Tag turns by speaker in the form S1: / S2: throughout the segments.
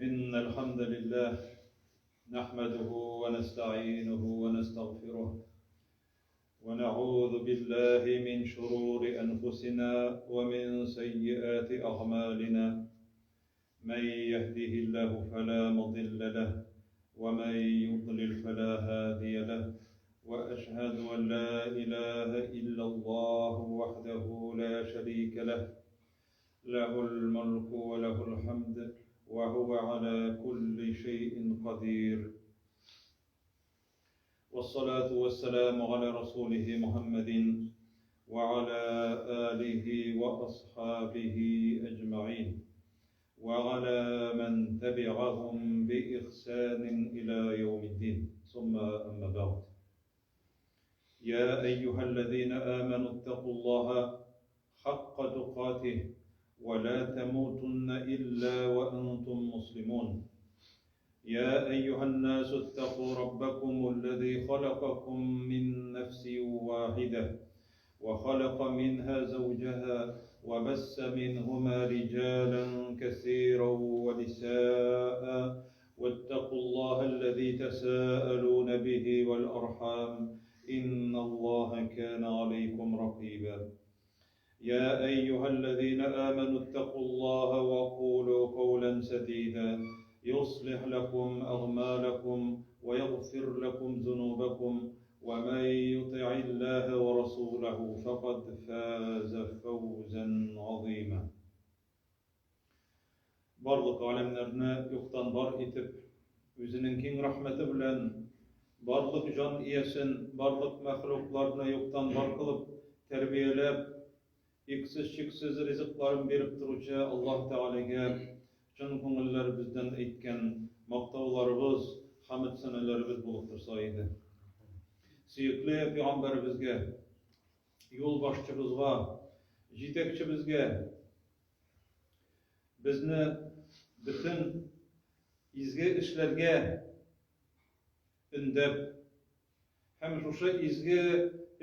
S1: إن الحمد لله نحمده ونستعينه ونستغفره ونعوذ بالله من شرور أنفسنا ومن سيئات أعمالنا من يهده الله فلا مضل له ومن يضلل فلا هادي له وأشهد أن لا إله إلا الله وحده لا شريك له له الملك وله الحمد وهو على كل شيء قدير والصلاة والسلام على رسوله محمد وعلى آله وأصحابه أجمعين وعلى من تبعهم بإحسان إلى يوم الدين ثم أما بعد يا أيها الذين آمنوا اتقوا الله حق تقاته ولا تموتن إلا وأنتم مسلمون يا أيها الناس اتقوا ربكم الذي خلقكم من نفس واحدة وخلق منها زوجها وبس منهما رجالا كثيرا ونساء واتقوا الله الذي تساءلون به والأرحام إن الله كان عليكم رقيبا يا أيها الذين آمنوا اتقوا الله وقولوا قولا سديدا يصلح لكم أعمالكم ويغفر لكم ذنوبكم ومن يطع الله ورسوله فقد فاز فوزا عظيما Барлык галәмнәрне юктан бар итеп, Үзенең киң рәхмәте белән барлык җан иясен, барлык мәхлукларны юктан бар кылып, тәрбияләп, иксез-чиксез ризыкларын биреп торучы Аллаһ Тәгаләгә чын күңелләребездән әйткән мактауларыбыз, хәмед-сәнәләребез булып торса иде. Сөекле пәйгамбәребезгә, юлбашчыбызга, җитәкчебезгә, Безне бөтен изге эшләргә өндәп һәм шушы изге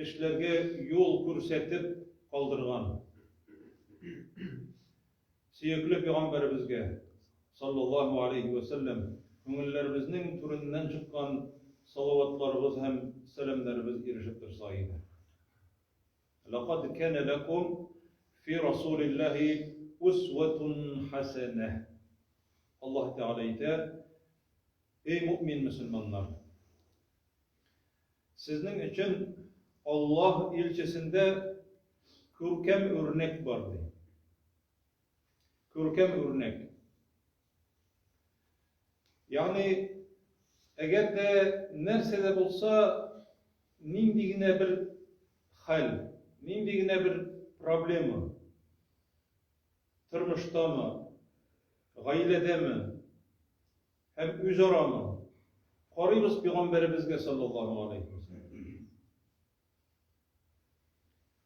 S1: эшләргә юл күрсәтеп калдырган сөекле пәйгамбәребезгә саллаллаһу алейхи вә сәлләм күңелләребезнең түреннән чыккан салаватларыбыз һәм сәламнәребез ирешеп торса иде. Ләкад кәнә ләкум фи Расулиллаһи усвәтун хәсәнә. Аллаһ Тәгалә әйтә, Эй мөэмин мөселманнар! Сезнең өчен Аллаһ илчесендә күркәм үрнәк бар, ди. Күркәм үрнәк. Ягъни, әгәр дә нәрсә дә булса, нинди генә бер хәл, нинди генә бер проблема, тормыштамы, гаиләдәме һәм үзарамы, карыйбыз пәйгамбәребезгә саллаллаһу алейхи ва саллям.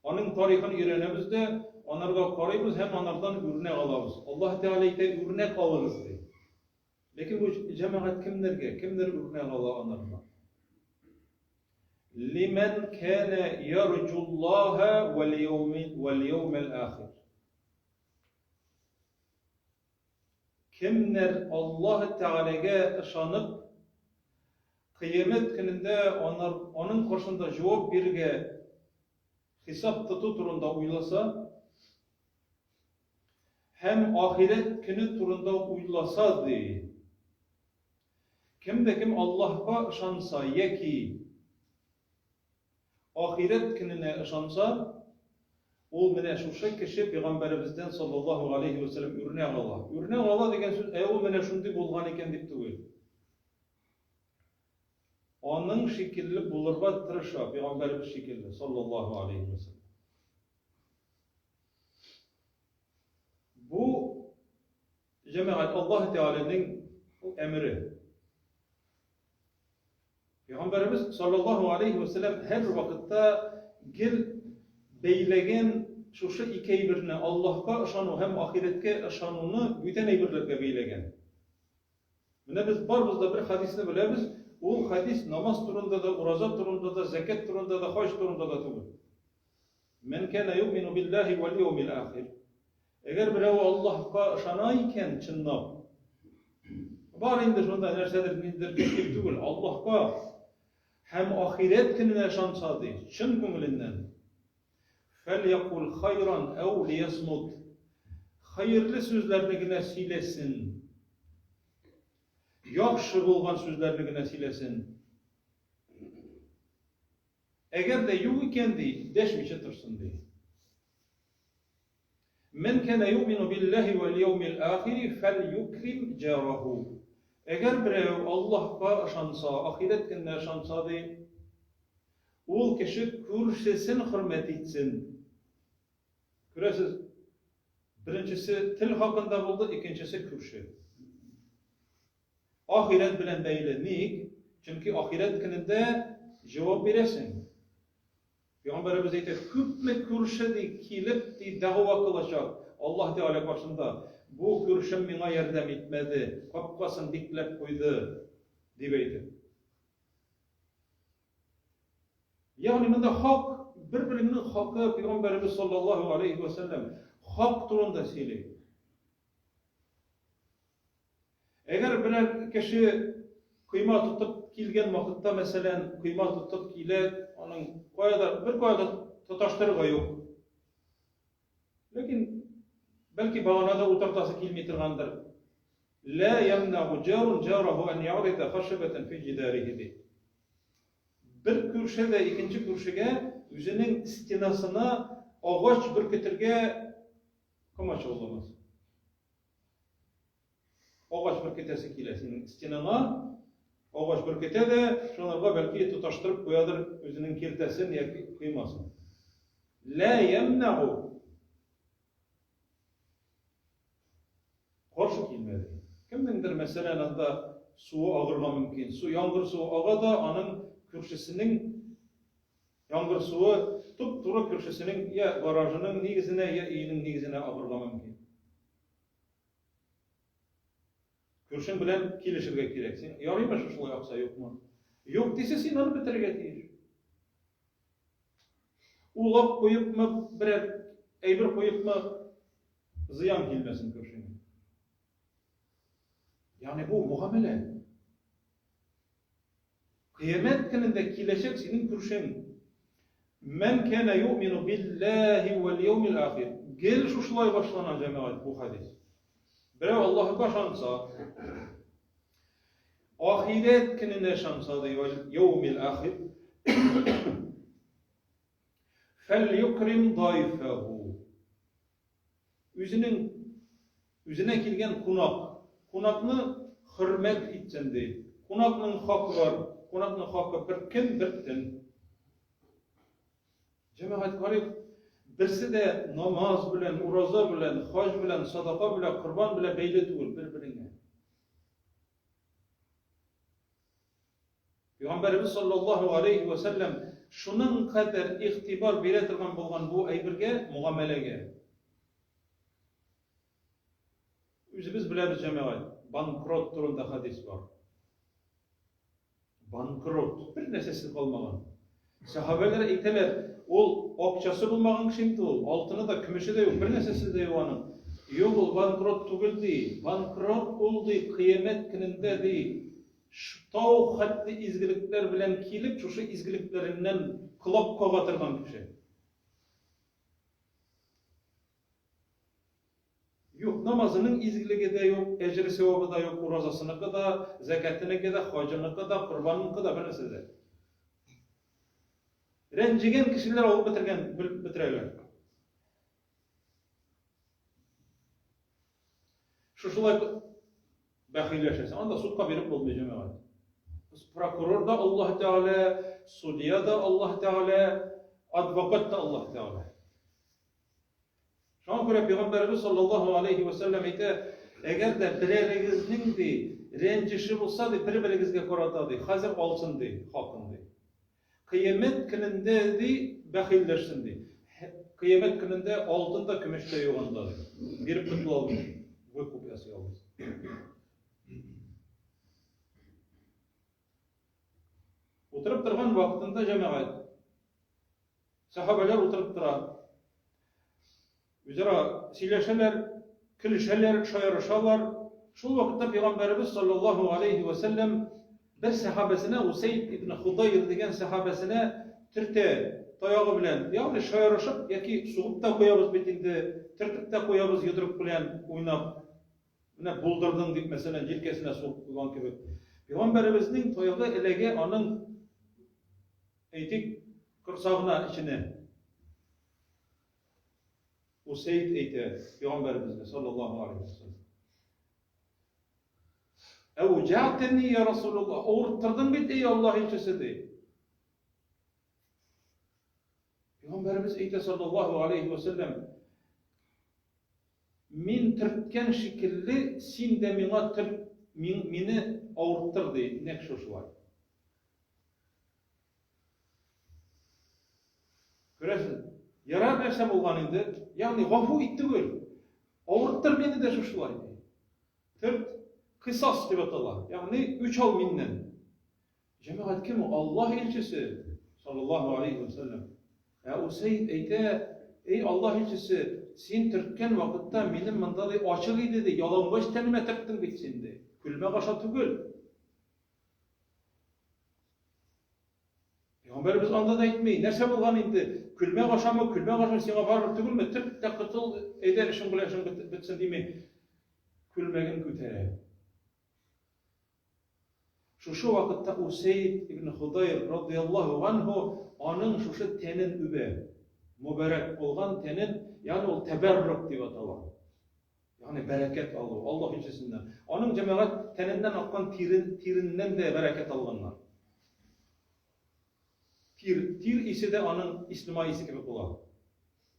S1: Аның тарихын өйрәнәбез дә, анарга карыйбыз һәм анардан үрнәк алабыз. Аллаһ Тәгалә әйтә, үрнәк алыгыз ди. Ләкин бу җәмәгать кемнәргә, кемнәр үрнәк ала анардан? Лимән кана ярҗуллаһа вал яумил ахир. Кемнәр Аллаһ Тәгаләгә ышанып, Кыямәт көнендә анар, аның каршында җавап бирергә, хисап тоту турында уйласа һәм ахирәт көне турында уйласа, ди. Кем дә кем Аллаһка ышанса яки Ахирәт көненә ышанса, ул менә шушы кеше пәйгамбәребездән саллаллаһу галәйһи вә сәлләм үрнәк ала. Үрнәк ала дигән сүз, ә ул менә шундый булган икән дип түгел. Аның шикелле булырга тырыша, пәйгамбәребез шикелле, саллаллаһу галәйһи вә сәлләм. Бу җәмәгать Аллаһ Тәгаләнең әмере. Пәйгамбәребез саллаллаһу алейһи ва сәлләм һәр вакытта гел бәйләгән шушы ике әйберне, Аллаһка ышану һәм ахирәткә ышануны бүтән әйберләргә бәйләгән. Менә без барыбыз да бер хадисне беләбез, ул хадис намаз турында да, ураза турында да, зәкят турында да, хаҗ турында да түгел. Мән кана юмину биллаһи вәл яумил ахир. Әгәр берәү Аллаһка ышана икән, чынлап, Бар инде шунда нәрсәдер, ниндидер тәртип түгел, Аллаһка һәм ахирәт көненә ышанса, ди, чын күңеленнән. Фәльякул хайран әү лиясмут. Хәерле сүзләрне генә сөйләсен. Яхшы булган сүзләрне генә сөйләсен. Әгәр дә юк икән, ди, дәшмичә торсын, ди. Мән кәнә юъмину биллаһи вәл яумил ахири фәльюкрим җараху. Әгәр берәү Аллаһка ышанса, ахирәт көненә ышанса, ди, ул кеше күршесен хөрмәт итсен. Күрәсез, беренчесе тел хакында булды, икенчесе күрше. Ахирәт белән бәйле. Ник? Чөнки ахирәт көнендә җавап бирәсең. Пәйгамбәребез әйтә, күпме күрше ди, килеп ди дәгъва кылачак Аллаһ Тәгалә каршында. Бу күршем миңа ярдәм итмәде, капкасын бикләп куйды, дип әйтеп. Ягъни монда хак, бер-береңнең хакы, Пәйгамбәребез саллаллаһу алейхи ва сәлләм хак турында сөйли. Әгәр берәр кеше койма тотып килгән вакытта, мәсәлән, койма тотып килә, аның кая да, бер кая да тоташтырырга юк. Ләкин бәлки багана да утыртасы килми торгандыр. Ла ямнагу җарун җараху ан ярида хашабатан фи җидарихи ди. Бер күрше дә икенче күршегә үзенең стенасына агач беркетергә комачауламас. Агач беркетәсе килә синең стенаңа. Агач беркетә дә, шунарга бәлки тоташтырып куядыр үзенең киртәсен яки коймасын. Лә ямнагу. Каршы килмәде. Кемнеңдер, мәсәлән, анда суы агырга мөмкин. Су, яңгыр суы ага да, аның күршесенең яңгыр суы туп-туры күршесенең я гаражының нигезенә, я өенең нигезенә агырга мөмкин. Күршең белән килешергә кирәк. Син ярыймы шушылай акса, юкмы? Юк дисә, син аны бетерергә тиеш. Улап куепмы, берәр әйбер куепмы, зыян килмәсен күршеңә. Ягъни бу мөгамәлә. Кыямәт көнендә киләчәк синең күршең. Мән кәнә юъмину биллаһи вәл яумил ахир. Гел шушылай башлана, җәмәгать, бу хәдис. Берәү Аллаһка ышанса, ахирәт көненә ышанса, ди, вәл яумил ахир. Фәл юкрим дайфәһу. Үзенең үзенә килгән кунак, кунакны хөрмәт итсен, ди. Кунакның хакы бар, кунакның хакы бер көн, бер төн. Җәмәгать, карыйк, берсе дә намаз белән, ураза белән, хаҗ белән, садака белән, корбан белән бәйле түгел бер-береңә. Пәйгамбәребез саллаллаһу алейһи вә сәлләм шуның кадәр игътибар бирә торган булган бу әйбергә, мөгамәләгә. Үзебез беләбез, җәмәгать, банкрот турында хәдис бар. Банкрот, бер нәрсәсе калмаган. Сәхабәләр әйтәләр, ул акчасы булмаган кеше инде ул, алтыны да, көмеше дә юк, бер нәрсәсе дә юк аның. Юк, ул банкрот түгел, ди. Банкрот ул, ди, кыямәт көнендә, ди, тау хәтле изгелекләр белән килеп, шушы изгелекләреннән колак кага торган кеше. Юк, намазының изгелеге дә юк, әҗере-сәвабы да юк, уразасыныкы да, зәкятенеке дә, хаҗыныкы да, корбаныныкы да, бернәрсә дә. Рәнҗегән кешеләр алып бетергән, бетерәләр. Шушылай бәхилләшәсең. Анда судка биреп булмый, җәмәгать. Прокурор да Аллаһ Тәгалә, судья да Аллаһ Тәгалә, адвокат та Аллаһ Тәгалә. Шуңа күрә Пәйгамбәребез саллаллаһу алейһи вә сәлләм әйтә, әгәр дә берәрегезнең ди рәнҗеше булса ди, бер-берегезгә карата ди, хәзер алсын ди, хакын ди. Кыямәт көнендә ди бәхилләшсен ди. Кыямәт көнендә алтын да, көмеш тә юк анда ди. Биреп котыла алмый. Выкуп ясый алмыйсың. Утырып торган вакытында җәмәгать Сәхабәләр утырып тора. Үзара сөйләшәләр, көлешәләр, шаярышалар. Шул вакытта пәйгамбәребез саллаллаһу алейһи вә сәлләм бер сәхабәсенә, Усәйд ибн Худайр дигән сәхабәсенә төртә таягы белән, ягъни шаярышып яки сугып та куябыз бит инде, төртеп тә куябыз йодрык белән уйнап. Менә булдырдың дип, мәсәлән, җилкәсенә сугып куйган кебек. Пәйгамбәребезнең таягы эләгә аның, әйтик, корсагына, эченә. Усәйд әйтә пәйгамбәребезгә, саллаллаһу алейһи ва сәлләм. Әүҗәгътәни я Расулуллаһ, авырттырдың бит, эй Аллаһ илчесе, ди. Пәйгамбәребез әйтә, саллаллаһу алейһи ва сәлләм, мин төрткән шикелле, син дә миңа төрт, мине авырттыр, ди, нәкъ шушылай. Күрәсез, ярар нәрсә булган инде, ягъни гафу ит түгел. Авырттыр мине дә шушылай ди. Төрт, кысас дип атала. Ягъни үч ал миннән. Җәмәгать кем ул? Аллаһ илчесе, саллаллаһу алейхи ва саллям. Ә Усәйд әйтә, эй Аллаһ илчесе, син төрткән вакытта минем монда ди ачык иде ди, ялангач тәнемә төрттең бит син ди. Күлмәк аша түгел. Пәйгамбәребез анда да әйтми, нәрсә булган инде, күлмәк ашамы, күлмәк ашамы, сиңа барыбер түгелме, төрт тә котыл, әйдә эшең белән эшең бетсен дими. Күлмәген күтәрә. Шушы вакытта Усәйд ибн Худайр радияллаһу анһу аның шушы тәнен үбә. Мөбарәк булган тәнен, ягъни ул тәбәррук дип атала. Ягъни бәрәкәт алу, Аллаһ илчесеннән. Аның җәмәгать тәненнән аккан тирен, тиреннән дә бәрәкәт алганнар. Тир, тир исе дә аның ислемай исе кебек була.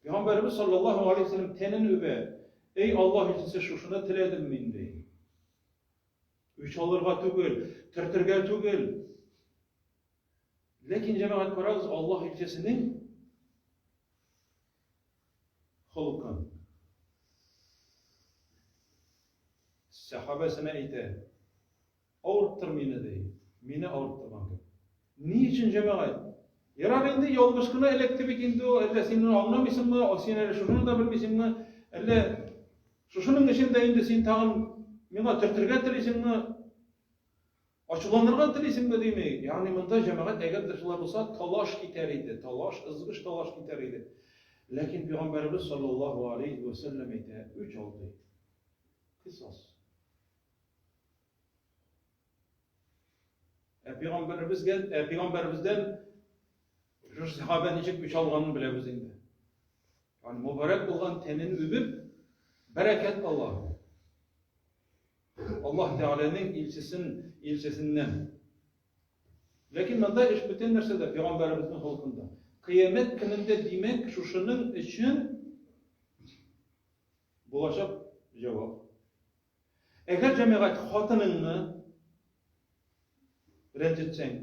S1: Пәйгамбәребез саллаллаһу алейһи вәсәлләм тәнен үбә. Эй Аллаһ илчесе, шушыны теләдем мин, ди. Үч алырга түгел, төртергә түгел. Ләкин җәмәгать карагыз, Аллаһ илчесенең холкын. Сәхабәсенә әйтә, авырттыр мине, ди. Мине авырттырган кебек. Ни өчен, җәмәгать? Ярар инде, ялгыш кына эләкте бит инде ул, әллә син моны аңламыйсыңмы, син әле шушыны да белмисеңме, әллә шушының өчен дә инде син тагын миңа төртергә телисеңме? Ачуланырга телисеңме, дими. Ягъни монда, җәмәгать, әгәр дә шулай булса, талаш китәр иде, талаш, ызгыш талаш китәр иде. Ләкин пәйгамбәребез саллаллаһу алейһи вә сәлләм әйтә, үч ал, ди. Кисас. Ә пәйгамбәребезгә, ә пәйгамбәребездән шушы сәхабә ничек үч алганын беләбез инде. Ягъни мөбарәк булган тәнен үбеп, бәрәкәт ала. Аллаһ Тәгаләнең илчесен, илчесеннән. Ләкин монда эш бүтән нәрсәдә, пәйгамбәребезнең холкында. Кыямәт көнендә, димәк, шушының өчен булачак җавап. Әгәр җәмәгать хатыныңны рәнҗетсәң,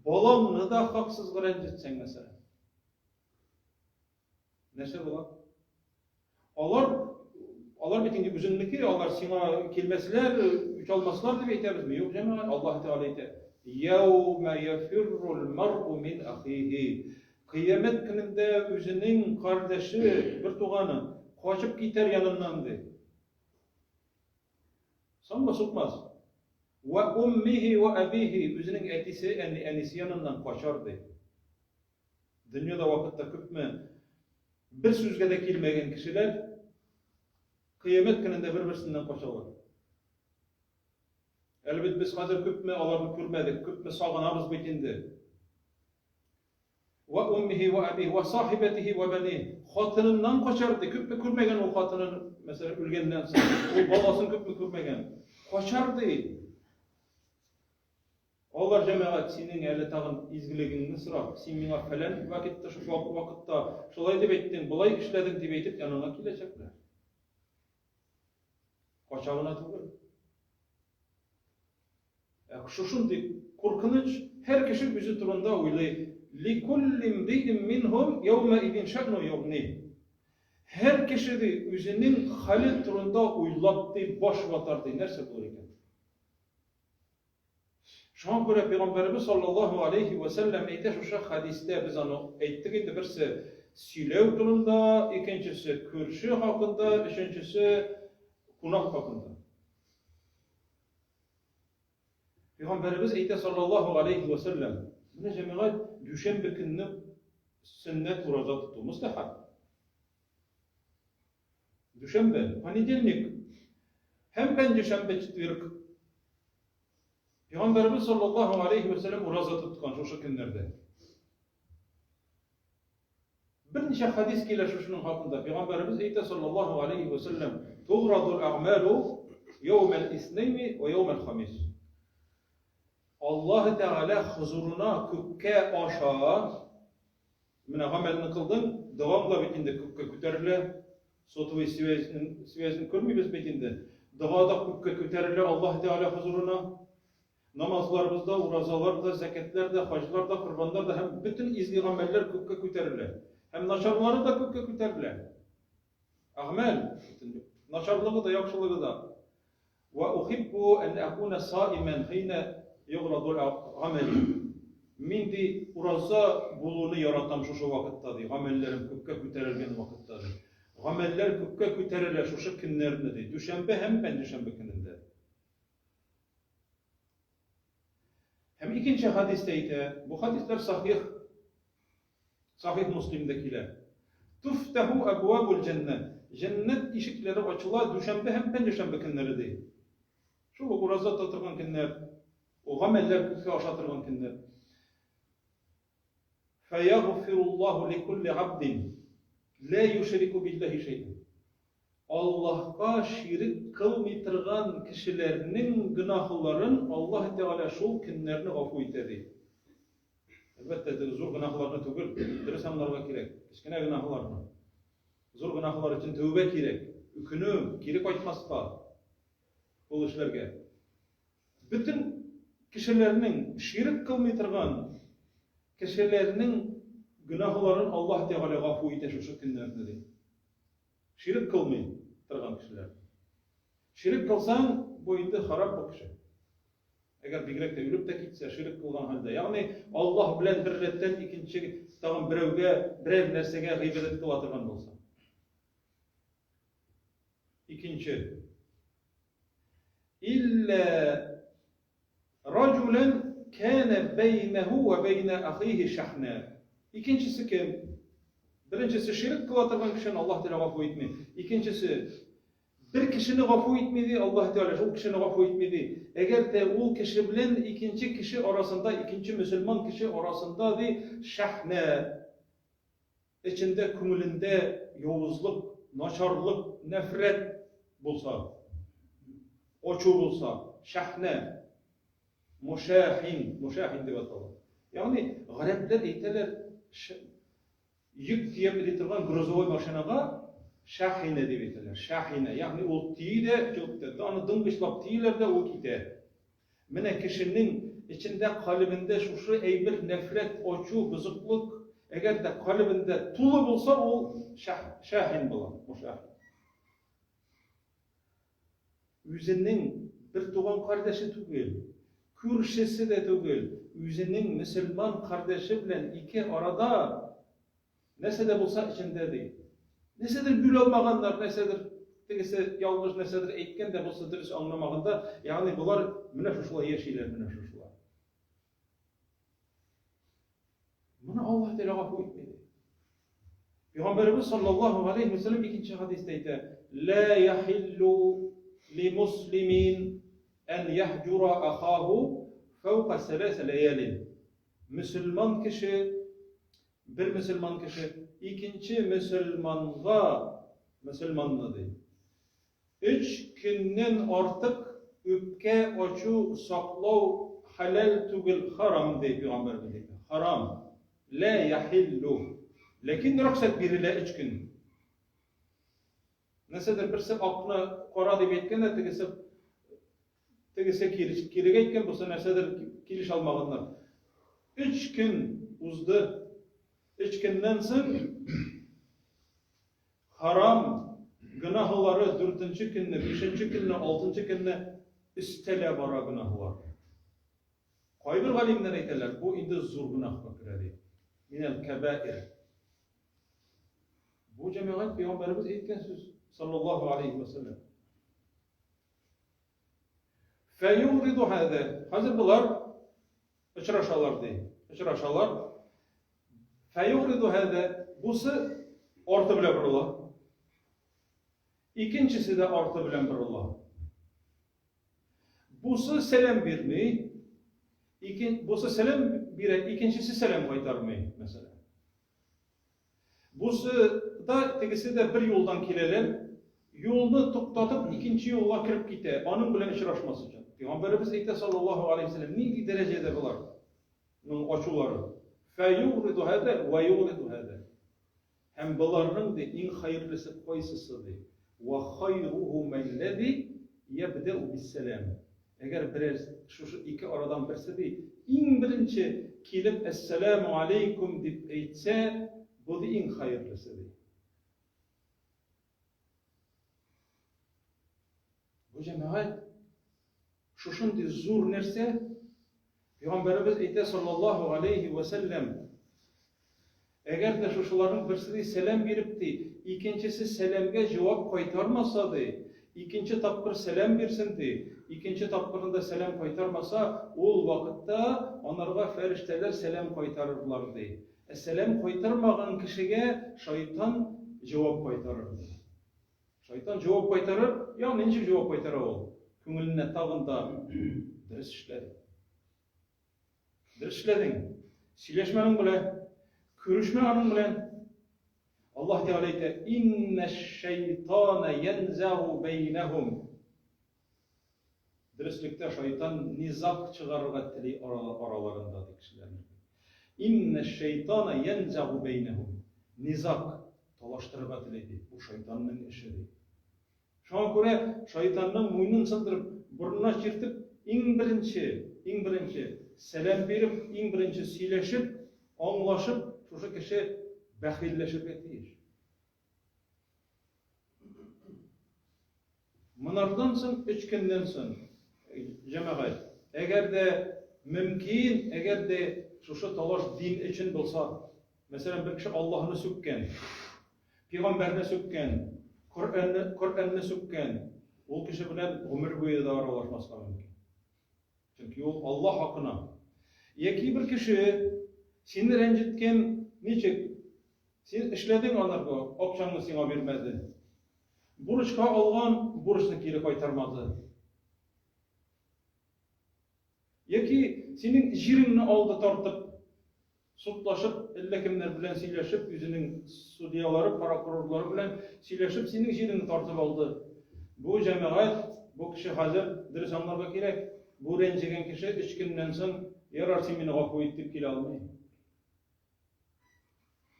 S1: балаңны да хаксызга рәнҗетсәң, мәсәлән, Нәрсә була? Алар алар бит инде үзеңнеке, алар сиңа килмәсләр, үч алмаслар дип әйтәбезме? Юк, җәмәгать, Аллаһ Тәгалә әйтә: "Яума яфиррул мар'у мин ахихи". Кыямәт көнендә үзенең кардәше, бер туганы качып китәр яныннан ди. Соңгы сукмас. Ва уммихи ва абихи, үзенең әтисе, әни, әнисе яныннан качар ди. Дөньяда вакытта күпме бер сүзгә дә килмәгән кешеләр кыямәт көнендә бер-берсеннән качалар. Әле бит без хәзер күпме аларны күрмәдек, күпме сагынабыз бит инде. Ва уммихи ва абихи ва сахибатихи ва бани. Хатыныннан качар ди. Күпме күрмәгән ул хатынын, мәсәлән, үлгәннән соң. Ул баласын күпме күрмәгән. Качар ди. Алар, җәмәгать, синең әле тагын изгелегеңне сорап, син миңа фәлән вакытта, вакытта шулай дип әйттең, болай эшләдең дип әйтеп яныңа киләчәкләр. Кача гына түгел. Ә шушындый куркыныч, һәр кеше үзе турында уйлый. Ликулли имриин минһум яума идин шәъну югни. Һәр кеше ди үзенең хәле турында уйлап ди баш ватар ди. Нәрсә булыр икән? Шуңа күрә Пәйгамбәребез саллаллаһу алейһи вә сәлләм әйтә шушы хәдистә, без аны әйттек инде, берсе сөйләү турында, икенчесе күрше хакында, өченчесе кунак хакында. Пәйгамбәребез әйтә саллаллаһу алейхи ва сәлләм, менә җәмәгать дүшәмбе көнне сөннәт ураза тоту мустахаб. Дүшәмбе, понедельник һәм пәнҗешәмбе, четверг. Пәйгамбәребез саллаллаһу алейхи ва сәлләм ураза тоткан шушы көннәрдә. Берничә хадис килә шушының хакында. Пәйгамбәребез әйтә саллаллаһу алейхи ва сәлләм, "Туградул әгъмалу яумәл иснәйни ва яумәл хамис." Аллаһ Тәгалә хозурына күккә аша менә гамәлне кылдың, догаң да бит инде күккә күтәрелә. Сотовый связьне связьне күрмибез бит инде. Дога да күккә күтәрелә Аллаһ Тәгалә хозурына. Намазларыбыз да, уразалар да, зәкятләр дә, хаҗлар да, корбаннар да һәм бөтен изге гамәлләр күккә күтәрелә. Һәм начарлары да күккә күтәрелә. Әгъмәл, начарлыгы да, яхшылыгы да. Ва ухиббу ан акуна саиман хина юграду гамәли. Мин ди ураза булуны яратам шушы вакытта ди, гамәлләрем күккә күтәрелгән вакытта ди. Гамәлләр күккә күтәрелә шушы көннәрне ди, дүшәмбе һәм пәнҗешәмбе көнендә. Һәм икенче хадистә әйтә, бу хадисләр сахих, сахих Муслимдә килә. Туфтаху абвабул җәннә. Җәннәт ишекләре ачыла дүшәмбе һәм пәнҗешәмбе көннәре ди. Шул ук ураза тота торган көннәр, ул гамәлләр күккә аша торган көннәр. Фәягъфируллаһу ликулли абдин ла юшрику биллаһи шәйъән. Аллаһка ширек кылмый торган кешеләрнең гөнаһларын Аллаһ Тәгалә шул көннәрне гафу итә, ди. Әлбәттә, теге зур гөнаһларны түгел, дөрес аңларга кирәк, кечкенә гөнаһларны. Зур гөнаһлар өчен тәүбә кирәк, үкенү, кире кайтмаска ул эшләргә. Бөтен кешеләрнең ширек кылмый торган кешеләрнең гөнаһларын Аллаһ Тәгалә гафу итә шушы көннәрне, ди. Ширек кылмый торган кешеләр. Ширек кылсаң, бу инде харап бу кеше. Әгәр бигрәк тә үлеп тә китсә, ширек кылган хәлдә, ягъни Аллаһ белән бер рәттән икенче тагын берәүгә, берәр нәрсәгә гыйбадәт кыла торган булса. Икенче. Илля Раҗулән кәнә бәйнәһү вә бәйнә ахиһи шәхнә. Икенчесе кем? Беренчесе ширек кыла торган кешене Аллаһ Тәгалә гафу итми. Икенчесе бер кешене гафу итми ди, Аллаһ Тәгалә шул кешене гафу итми ди. Әгәр дә ул кеше белән икенче кеше арасында, икенче мөселман кеше арасында ди шәхнә эчендә күңелендә явызлык, начарлык, нәфрәт булса, ачу булса, шәхнә, мушахин, мушахин дип атала. Ягъни гарәпләр әйтәләр, йөк төяп йөри торган грузовой машинага шахина дип әйтәләр. Шахина, ягъни ул төйи дә чыгып китә. Аны дыңгычлап төйиләр дә ул китә. Менә кешенең эчендә, калебендә шушы әйбер, нәфрәт, ачу, бозыклык, әгәр дә калебендә тулы булса, ул шахин була, мушахин. Үзенең бер туган кардәше түгел, күршесе дә түгел, үзенең мөселман кардәше белән ике арада Нәрсә дә булса эчендә, ди. Нәрсәдер бүлә алмаганнар, нәрсәдер тегесе ялгыш нәрсәдер әйткән дә булса дөрес аңламаган да, ягъни болар менә шушылай яшиләр, менә шушылай. Моны Аллаһ Тәгалә гафу итми ди. Пәйгамбәребез саллаллаһу алейхи ва саллям икенче хадистә әйтә: "Ла яхиллу ли муслимин ан яхҗура ахаху фәүка саласа лаялин." Мөселман кеше Бер мөселман кеше икенче мөселманга, мөселманны ди, өч көннән артык үпкә ачу саклау хәләл түгел, харам, ди пәйгамбәребез әйтә. Харам. Лә яхиллу. Ләкин рөхсәт бирелә өч көн. Нәрсәдер берсе акны кара дип әйткән дә, тегесе тегесе кирегә әйткән, бусы нәрсәдер килешә алмаганнар. Өч көн узды. Өч көннән соң харам гөнаһлары дүртенче көнне, бишенче көнне, алтынчы көнне өстәлә бара гөнаһлар. Кайбер галимнәр әйтәләр, бу инде зур гөнаһка керә ди. Минәл кәбаир. Бу җәмәгать пәйгамбәребез әйткән сүз, саллаллаһу алейхи ва саллям. Фәюгриду һәдә. Хәзер болар очрашалар ди. Очрашалар. Фәюгриду һәдә. Бусы арты белән борыла. Икенчесе дә арты белән борыла. Бусы сәлам бирми, икен, бусы сәлам бирә, икенчесе сәлам кайтармый, мәсәлән. Бусы да, тегесе дә бер юлдан киләләр, юлны туктатып, икенче юлга кереп китә, аның белән очрашмас өчен. Пәйгамбәребез әйтә, саллаллаһу алейһи вәсәлләм, нинди дәрәҗәдә болар? Ның ачулары. Фәюгриду һәдә вә югриду һәдә. Һәм боларның, ди, иң хәерлесе кайсысы, ди? Вә хайруһумәлләзи йәбдәү биссәлам. Әгәр берәр, шушы ике арадан берсе, ди, иң беренче килеп әссәламү алейкум дип әйтсә, бу, ди, иң хәерлесе, ди. Бу җәмәгать шушындый зур нәрсә. Пәйгамбәребез әйтә саллаллаһу алейхи ва сәлләм, әгәр дә шушыларның берсе ди сәлам биреп ди, икенчесе сәламгә җавап кайтармаса ди, икенче тапкыр сәлам бирсен ди, икенче тапкырында сәлам кайтармаса, ул вакытта анарга фәрештәләр сәлам кайтарырлар ди. Ә сәлам кайтармаган кешегә шайтан җавап кайтарыр ди. Шайтан җавап кайтарыр, ягъни ничек җавап кайтара ул? Күңеленә тагын да дөрес эшләдең. Дөрес эшләдең. Сөйләшмә аның белән, күрешмә аның белән. Аллаһ Тәгалә әйтә: "Инна шайтана янзагу бәйнәһум." Дөреслектә шайтан низаг чыгарырга тели араларында, ди кешеләрнең. Инна шайтана янзагу бәйнәһум. Низаг талаштырырга тели, ди. Бу шайтанның эше, ди. Шуңа күрә шайтанның муенын сындырып, борынына чиртеп, иң беренче, иң беренче сәлам биреп, иң беренче сөйләшеп, аңлашып, шушы кеше бәхилләшергә тиеш. Монардан соң, өч көннән соң, җәмәгать, әгәр дә мөмкин, әгәр дә шушы талаш дин өчен булса, мәсәлән, бер кеше Аллаһны сүккән, пәйгамбәрне сүккән, Коръәнне, Коръәнне сүккән, ул кеше белән гомер буе да аралашмаска мөмкин. Чөнки ул Аллаһ хакына. Яки бер кеше сине рәнҗеткән, ничек? Син эшләдең анарга, акчаңны сиңа бирмәде. Бурычка алган, бурычны кире кайтармады. Яки синең җиреңне алды тартып, судлашып, әллә кемнәр белән сөйләшеп, үзенең судьялары, прокурорлары белән сөйләшеп, синең җиреңне тартып алды. Бу җәмәгать, бу кеше хәзер дөрес аңларга кирәк. Бу рәнҗегән кеше өч көннән соң, ярар, син мине гафу ит дип килә алмый.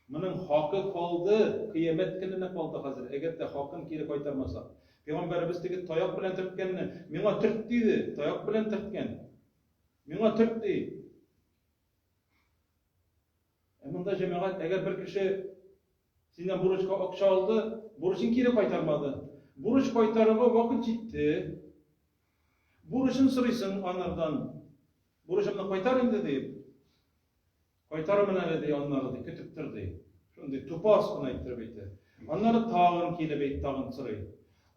S1: Моның хакы калды, кыямәт көненә калды хәзер, әгәр дә хакын кире кайтармаса. Пәйгамбәребез теге таяк белән төрткәнне, миңа төрт диде, таяк белән төрткән. Миңа төрт ди. Ә монда җәмәгать, әгәр бер кеше синнән бурычка акча алды, бурычын кире кайтармады. Бурыч кайтарырга вакыт җитте. Бурычын сорыйсың анардан. Бурычымны кайтар инде дип. Кайтарырмын әле, ди, аннары, ди, көтеп тор, ди. Шундый тупас кына иттереп әйтә. Аннары тагын килеп әйт, тагын сорый.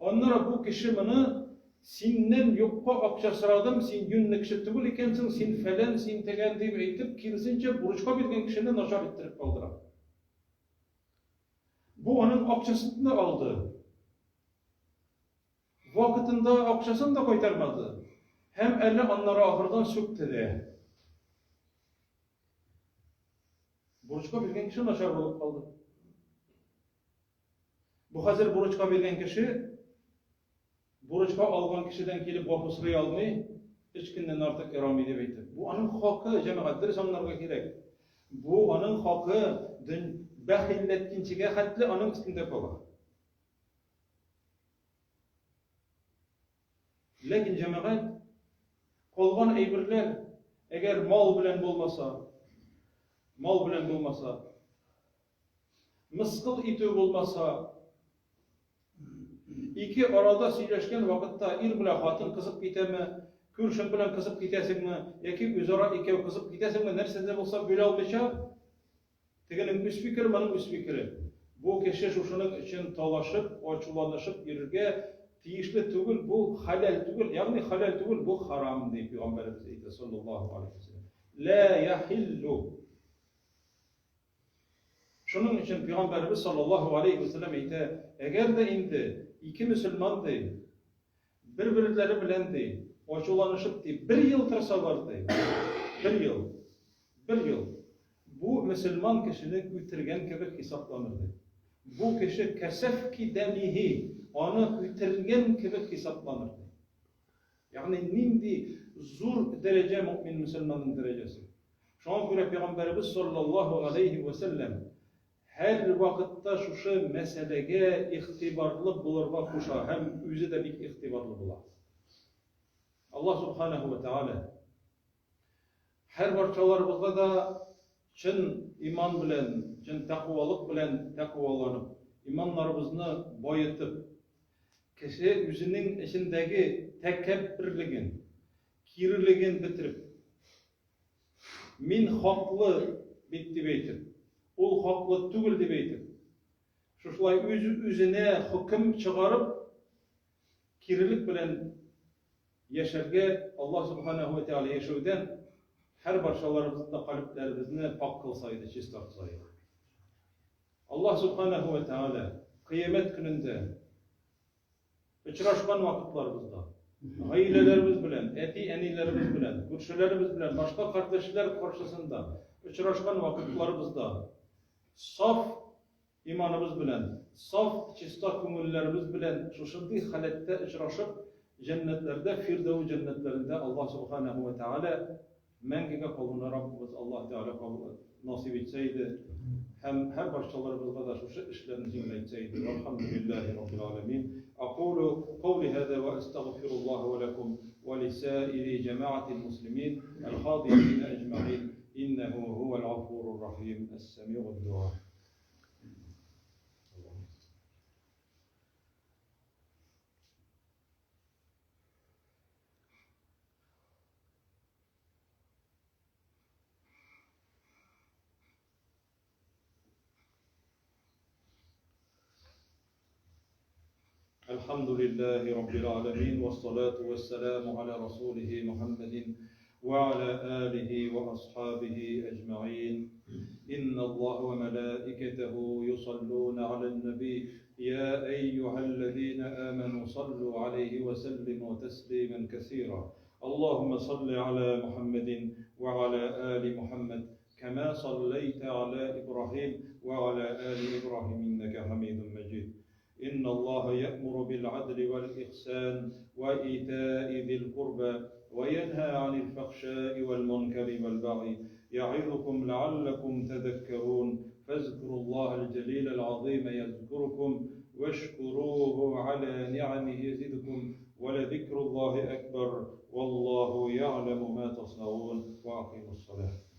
S1: Аннары бу кеше моны синнән юкка акча сорадым, син юньле кеше түгел икәнсең, син фәлән, син тегән дип әйтеп, киресенчә, бурычка биргән кешене начар иттереп калдыра. Бу аның акчасын да алды. Вакытында акчасын да кайтармады һәм әле аннары ахырдан сүкте дә. Бурычка биргән кеше начар булып калды. Бу хәзер бурычка биргән кеше бурычка алган кешедән килеп гафу сорый алмый, өч көннән артык ярамый дип әйтеп. Бу аның хакы, җәмәгать, дөрес аңларга кирәк. Бу аның хакы, бәхилләткенчегә хәтле аның өстендә кала. Ләкин җәмәгать калган әйберләр, әгәр мал белән булмаса, мал белән булмаса, мыскыл итү булмаса, ике арада сөйләшкән вакытта ир белән хатын кызып китәме, күршең белән кызып китәсеңме, яки үзара икәү кызып китәсеңме, нәрсә дә булса бүлә алмыйча, Тегенең үз фикере, моның үз фикере. Бу кеше шушының өчен талашып, ачуланышып йөрергә тиешле түгел, бу хәләл түгел, ягъни хәләл түгел, бу харам ди пәйгамбәребез әйтә саллаллаһу алейхи вәсәлләм. Ла яхиллу. Шуның өчен пәйгамбәребез саллаллаһу алейхи вәсәлләм әйтә, әгәр дә инде ике мөселман ди, бер-берләре белән ди, ачуланышып ди, бер ел торсалар ди, бер ел, бер ел, бу мөселман кешене үтергән кебек хисапланыр ди. Бу кеше кәсәфки дәмихи, аны үтергән кебек хисапланыр ди. Ягъни нинди зур дәрәҗә мөэмин мөселманның дәрәҗәсе. Шуңа күрә пәйгамбәребез саллаллаһу алейһи вә сәлләм һәр вакытта шушы мәсьәләгә игътибарлы булырга куша һәм үзе дә бик игътибарлы була. Аллаһ субханаһу ва тааля һәр барчаларыбызга да чын иман белән, чын тәкъвалык белән тәкъваланып, иманнарыбызны баетып, кеше үзенең эчендәге тәкәбберлеген, кирелеген бетереп, мин хаклы бит дип әйтеп, ул хаклы түгел дип әйтеп, шушылай үз-үзенә хөкем чыгарып, кирелек белән яшәргә Аллаһ Субханаһу ва Тәгалә яшәүдән һәр барчаларыбызны да калебләребезне пакь кылса иде, чистартса иде. Аллаһ Субханаһу ва Тәгалә кыямәт көнендә очрашкан вакытларыбызда гаиләләребез белән, әти-әниләребез белән, күршеләребез белән, башка кардәшләр каршысында очрашкан вакытларыбызда саф Иманыбыз белән, саф, чиста күңелләребез белән шушындый халәттә очрашып, җәннәтләрдә, Фирдәү җәннәтләрендә Аллаһ Сүбхәнәһү вә Тәгалә мәңгегә калуны Раббыбыз Аллаһ Тәгалә кабул насыйп итсә иде һәм һәр барчаларыбызга да шушы эшләрне җиңеләйтсә иде. Вәлхәмдүлилләһи Раббил галәмин. Акулу каули һаза вә әстәгъфируллаһа вә ләкум вә лисаири җәмәгатил муслимин әл-хадирина әҗмәгыйн иннәһу һуәл гафурур рахим әс-сәмигуд дуа. الحمد لله رب العالمين والصلاة والسلام على رسوله محمد وعلى آله وأصحابه أجمعين إن الله وملائكته يصلون على النبي يا أيها الذين آمنوا صلوا عليه وسلموا تسليما كثيرا اللهم صل على محمد وعلى آل محمد كما صليت على إبراهيم وعلى آل إبراهيم إنك حميد مجيد إن الله يأمر بالعدل والإحسان وإيتاء ذي القربى وينهى عن الفحشاء والمنكر والبغي يعظكم لعلكم تذكرون فاذكروا الله الجليل العظيم يذكركم واشكروه على نعمه يزدكم ولذكر الله أكبر والله يعلم ما تصنعون وأقيموا الصلاة.